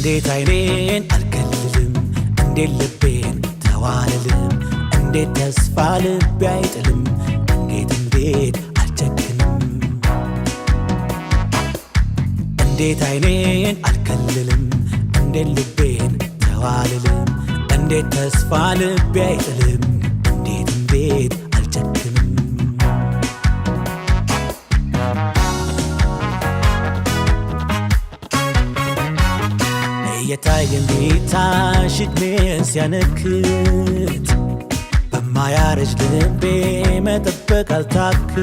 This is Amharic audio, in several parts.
እንዴት አይኔን አልከልልም፣ እንዴት ልቤን ተዋልልም፣ እንዴት ተስፋ ልቤ አይጥልም፣ እንዴት እንዴት አልጨክንም። እንዴት አይኔን አልከልልም፣ እንዴት ልቤን ተዋልልም፣ እንዴት ተስፋ ልቤ አይጥልም፣ እንዴት እንዴት አልጨክንም። እየታየን ቢታሽ ዕድሜን ሲያነክት፣ በማያረጅ ልቤ መጠበቅ አልታክት።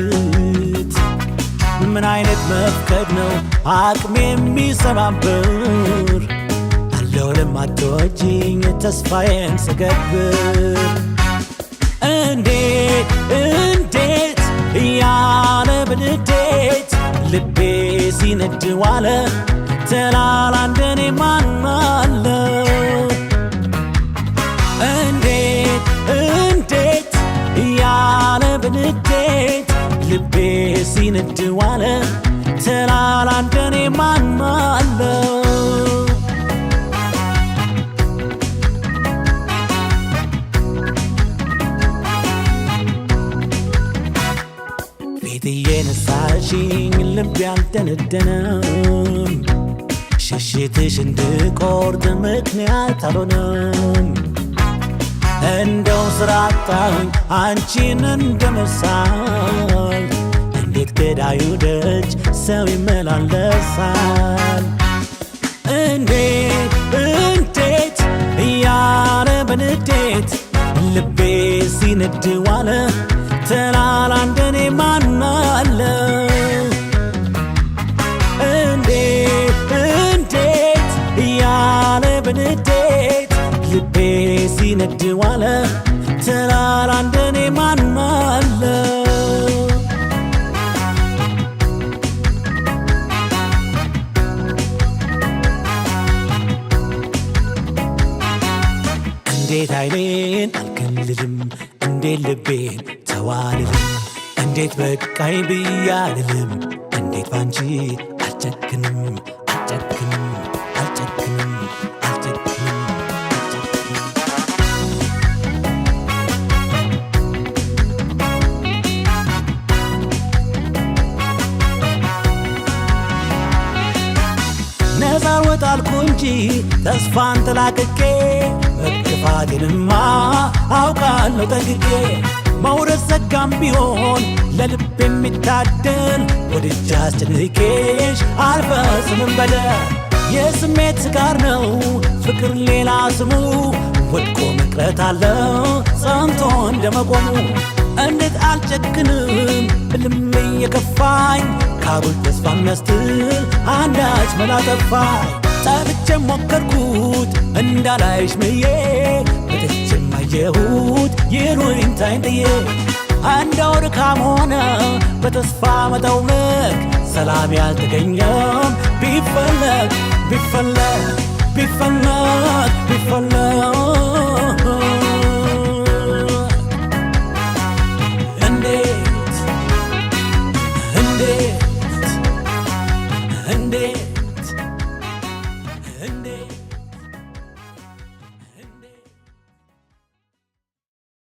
ምን አይነት መፍቀድ ነው አቅሜ የሚሰባብር፣ አለው ለማትወጂኝ ተስፋዬን ስገብር። እንዴት እንዴት እያለ በንዴት ልቤ ሲነድ ዋለ፣ ተላላ እንደኔ ማን አለ? እንዴት እንዴት እያለ በንዴት ልቤ ሲነድ ዋለ፣ ተላላ እንደኔ ማን አለ? ፊት እየነሳሽኝ ልቤ አልደነደነም፣ ሽሽትሽ እንድቆርጥ ምክንያት አልሆነም። እንደው ስራ አጣሁኝ አንቺን እንደመሳል፣ እንዴት ገዳዩ ደጅ ሰው ይመላለሳል? እንዴት እንዴት እያለ በንዴት ልቤ ሲነድ ዋለ፣ ተላላ እንደኔ ማን አለ? እንዴት እንዴት እያለ በንዴት ልቤ ሲነድ ዋለ፣ ተላላ እንደኔ ማን አለ? እንዴት አይኔን አልከልልም፣ እንዴት ልቤን ተዋልልም፣ እንዴት በቃኝ ብያልልም፣ እንዴት ባንቺ አልጨክንም፣ አልጨክንም፣ አልጨክንም፣ አልጨክንም፣ አልጨክንም። ነፃ ወጣልኩ እንጂ ተስፋን ተላቅቄ፣ መገፋቴንማ አውቃለሁ ጠንቅቄ። መውረድ ዘጋም ቢሆን ለልብ የሚታደል፣ ወድጃ አስጨንቄሽ አልፈጽምም በደል። የስሜት ስካር ነው ፍቅር ሌላ ስሙ፣ ወድቆ መቅረት አለው ጸንቶ እንደመቆሙ። እንዴት አልጨክንም ብልም እየከፋኝ፣ ካጉል ተስፋ የሚያስጥል አንዳች መላ ጠፋኝ። ጠብቼ ሞከርኩት እንዳላይሽ ምዬ፣ መጥቼም አየሁት ይሉኝታዬን ጥዬ። እንደው ድካም ሆነ በተስፋ መጠውለግ፣ ሰላም ያልተገኘም ቢፈለግ ቢፈለግ ቢፈለግ ቢፈለግ።